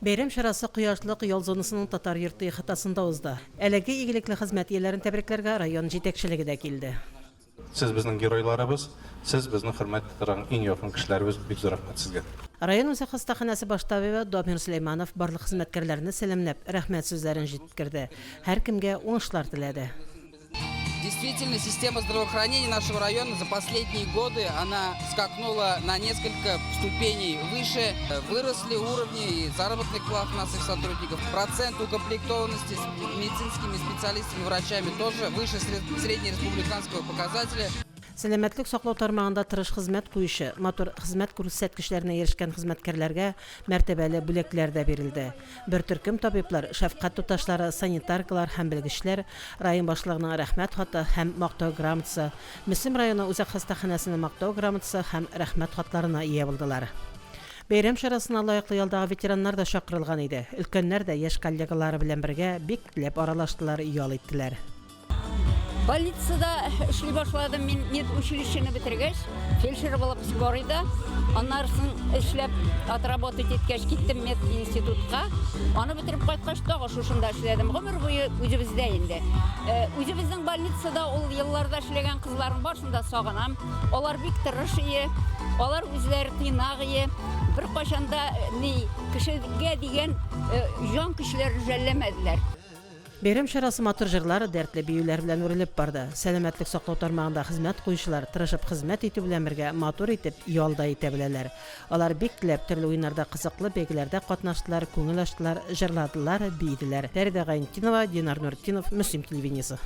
Бәйрәм чарасы Кояшлык ял зонасының Татар йорты ихатасында узды. Әлеге игелекле хезмәт ияләрен тәбрикләргә район җитәкчелеге дә килде. Сез безнең геройларыбыз, сез безнең хөрмәт торган иң якын кешеләребез, бик зур рәхмәт сезгә. Район үзәк хастаханәсе баш табибы Дамир Сөләйманов барлык хезмәткәрләрне сәламләп, рәхмәт сүзләрен җиткерде, һәркемгә уңышлар теләде. Действительно, система здравоохранения нашего района за последние годы, она скакнула на несколько ступеней выше. Выросли уровни и заработных плат наших сотрудников. Процент укомплектованности с медицинскими специалистами, врачами тоже выше среднереспубликанского показателя. Сәламәтлек саклау тармагында тырыш хезмәт куючы, матур хезмәт күрсәткечләренә ирешкән хезмәткәрләргә мәртәбәле бүләкләр дә бирелде. Бер төркем табиблар, шәфкать туташлары, санитаркалар һәм белгечләр район башлыгының Рәхмәт хаты һәм Мактау грамотасы, Мөслим районы үзәк хастаханәсенең Мактау грамотасы һәм Рәхмәт хатларына ия булдылар. Бәйрәм чарасына лаеклы ялдагы ветераннар да чакырылган иде. Өлкәннәр дә яшь коллегалары белән бергә бик теләп аралаштылар, ял иттеләр. Больницада эшли башладым мин медучилищены бетергәч, фельдшер булып скорыйда. Аннары соң эшләп, отработать иткәч, киттем мединститутка. Аны бетереп кайткач, тагы шушында эшләдем. Гомер буе үзебездә инде. Э, үзебезнең больницада ул елларда эшләгән кызларның барысын да сагынам. Алар бик тырыш ие, алар үзләре тыйнак ие. Беркайчан да э, ни кешегә дигән э, җан көчләрен жәлләмәделәр. Бәйрәм чарасы матур җырлар, дәртле биюләр белән үрелеп барды. Сәламәтлек саклау тармагында хезмәт куючылар, тырышып хезмәт итү белән бергә, матур итеп ял да итә беләләр. Алар бик теләп төрле уеннарда, кызыклы бәйгеләрдә катнаштылар, күңел ачтылар, җырладылар, биеделәр. Фәридә Гайнетдинова, Динар Нуретдинов, Мөслим телевидениесе.